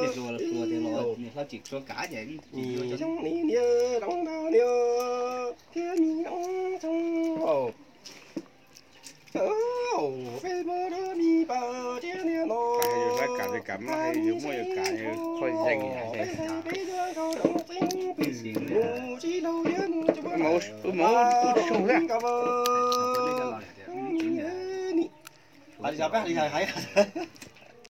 Niam hluas los hluas tiag los niam hlob tsis tshua kav ces tsis zoo li niam zoo ntau niam thiab niam zoo zoo. Peb muab rau mi pas thiab niam no. Yus hlab kav li kav mab, yus muaj yus kav, yus qhuaj yeej. Wb mus ub tsis zoo thiab.